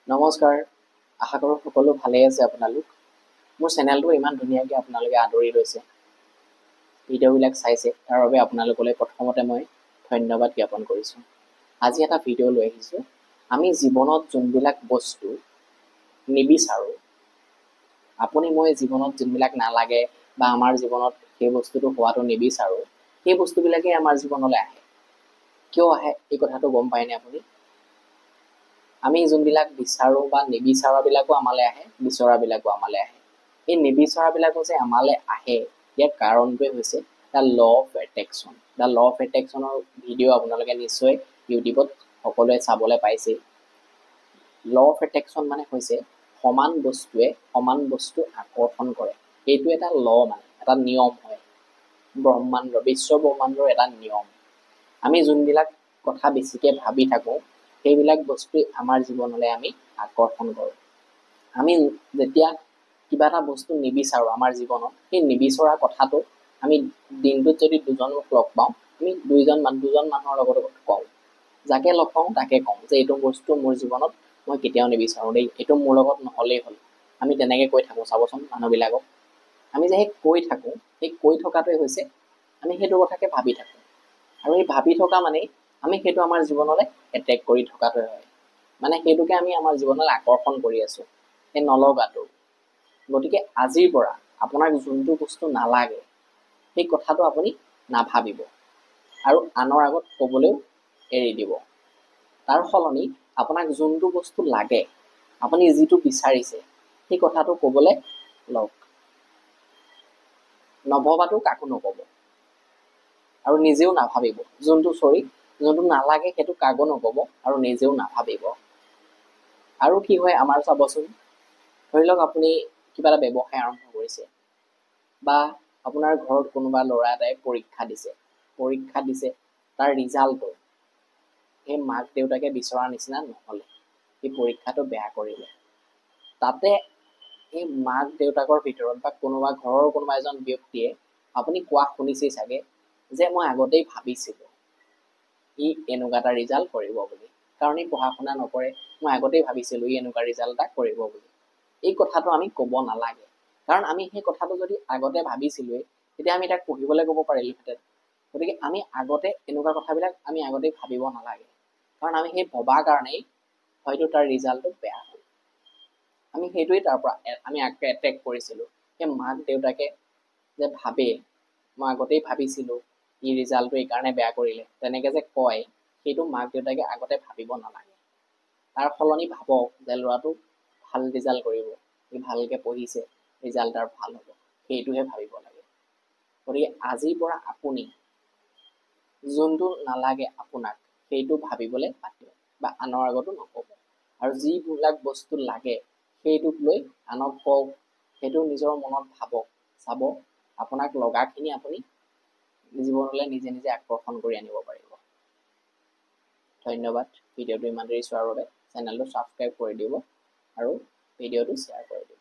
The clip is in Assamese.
নমস্কাৰ, আশা কৰোঁ সকলো ভালেই আছে। আপোনালোক মোৰ চেনেলটো ইমান ধুনীয়াকৈ আপোনালোকে আদৰি লৈছে, ভিডিঅ'বিলাক চাইছে, তাৰ বাবে আপোনালোকলৈ প্ৰথমতে মই ধন্যবাদ জ্ঞাপন কৰিছোঁ। আজি এটা ভিডিঅ' লৈ আহিছোঁ। আমি জীৱনত যোনবিলাক বস্তু নিবিচাৰোঁ, আপুনি মই জীৱনত যোনবিলাক নালাগে বা আমাৰ জীৱনত সেই বস্তুটো হোৱাটো নিবিচাৰোঁ, সেই বস্তুবিলাকেই আমাৰ জীৱনলৈ আহে। কিয় আহে এই কথাটো গম পায়নে আপুনি? আমি যোনবিলাক বিচাৰোঁ বা নিবিচৰাবিলাকো আমালৈ আহে, বিচৰাবিলাকো আমালৈ আহে। এই নিবিচৰাবিলাকো যে আমালৈ আহে, ইয়াৰ কাৰণটোৱে হৈছে the law of attraction. The law of এট্ৰেকশ্যনৰ video আপোনালোকে নিশ্চয় ইউটিউবত সকলোৱে চাবলৈ পাইছেই। ল অফ এট্ৰেকশ্যন মানে হৈছে সমান বস্তুৱে সমান বস্তু আকৰ্ষণ কৰে। এইটো এটা ল, মানে এটা নিয়ম হয়, ব্ৰহ্মাণ্ড, বিশ্ব ব্ৰহ্মাণ্ডৰ এটা নিয়ম। আমি যোনবিলাক কথা বেছিকৈ ভাবি থাকোঁ, সেইবিলাক বস্তুৱেই আমাৰ জীৱনলৈ আমি আকৰ্ষণ কৰোঁ। আমি যেতিয়া কিবা এটা বস্তু নিবিচাৰোঁ আমাৰ জীৱনত, সেই নিবিচৰা কথাটো আমি দিনটোত যদি দুজনক লগ পাওঁ, আমি দুজন মানুহৰ লগত কওঁ, যাকে লগ পাওঁ তাকে কওঁ যে এইটো বস্তু মোৰ জীৱনত মই কেতিয়াও নিবিচাৰোঁ দেই, এইটো মোৰ লগত নহ'লেই হ'ল। আমি তেনেকৈ কৈ থাকোঁ। চাবচোন মানুহবিলাকক, আমি যে সেই কৈ থাকোঁ, সেই কৈ থকাটোৱে হৈছে আমি সেইটো কথাকে ভাবি থাকোঁ, আৰু এই ভাবি থকা মানেই আমি সেইটো আমাৰ জীৱনলৈ এট্ৰেক্ট কৰি থকাটোৱে হয়, মানে সেইটোকে আমি আমাৰ জীৱনলৈ আকৰ্ষণ কৰি আছোঁ, সেই নলগাটো। গতিকে আজিৰ পৰা আপোনাক যোনটো বস্তু নালাগে, সেই কথাটো আপুনি নাভাবিব আৰু আনৰ আগত ক'বলৈও এৰি দিব। তাৰ সলনি আপোনাক যোনটো বস্তু লাগে, আপুনি যিটো বিচাৰিছে, সেই কথাটো ক'বলৈ লওক। নভবাটো কাকো নক'ব আৰু নিজেও নাভাবিব। যোনটো নালাগে সেইটো কাকো নক'ব আৰু নিজেও নাভাবিব। আৰু কি হয় আমাৰ চাবচোন, ধৰি লওক আপুনি কিবা এটা ব্যৱসায় আৰম্ভ কৰিছে বা আপোনাৰ ঘৰত কোনোবা ল'ৰা এটাই পৰীক্ষা দিছে, তাৰ ৰিজাল্টটো সেই মাক দেউতাকে বিচৰা নিচিনা নহ'লে, সেই পৰীক্ষাটো বেয়া কৰিলে, তাতে এই মাক দেউতাকৰ ভিতৰত বা কোনোবা ঘৰৰ কোনোবা এজন ব্যক্তিয়ে আপুনি কোৱা শুনিছেই চাগে যে মই আগতেই ভাবিছিলোঁ ই এনেকুৱা এটা ৰিজাল্ট কৰিব বুলি, কাৰণ ই পঢ়া শুনা নকৰে, মই আগতেই ভাবিছিলোঁ ই এনেকুৱা ৰিজাল্ট এটা কৰিব বুলি। এই কথাটো আমি ক'ব নালাগে, কাৰণ আমি সেই কথাটো যদি আগতে ভাবিছিলোঁৱেই, তেতিয়া আমি তাক পঢ়িবলৈ ক'ব পাৰিলোহেঁতেন। গতিকে আমি আগতে এনেকুৱা কথাবিলাক আমি আগতেই ভাবিব নালাগে, কাৰণ আমি সেই ভবাৰ কাৰণেই হয়তো তাৰ ৰিজাল্টটো বেয়া হ'ল। আমি সেইটোৱেই তাৰ পৰা আমি এট্ৰেক্ট কৰিছিলোঁ। সেই মাক দেউতাকে যে ভাবে মই আগতেই ভাবিছিলোঁ ই ৰিজাল্টটো এইকাৰণে বেয়া কৰিলে, তেনেকৈ যে কয়, সেইটো মাক দেউতাকে আগতে ভাবিব নালাগে। তাৰ সলনি ভাবক যে ল'ৰাটো ভাল ৰিজাল্ট কৰিব, সি ভালকৈ পঢ়িছে, ৰিজাল্ট তাৰ ভাল হ'ব, সেইটোহে ভাবিব লাগে। গতিকে আজিৰ পৰা আপুনি যোনটো নালাগে আপোনাক, সেইটো ভাবিবলৈ বাদ দিয়ক বা আনৰ আগতো নক'ব, আৰু যিবিলাক বস্তু লাগে সেইটোক লৈ আনক কওক, সেইটো নিজৰ মনত ভাবক, চাব আপোনাক লগাখিনি আপুনি জীৱনলৈ নিজে নিজে আকৰ্ষণ কৰি আনিব পাৰিব। ধন্যবাদ ভিডিঅ'টো ইমান দেৰি চোৱাৰ বাবে। চেনেলটো ছাবস্ক্ৰাইব কৰি দিব আৰু ভিডিঅ'টো শ্বেয়াৰ কৰি দিব।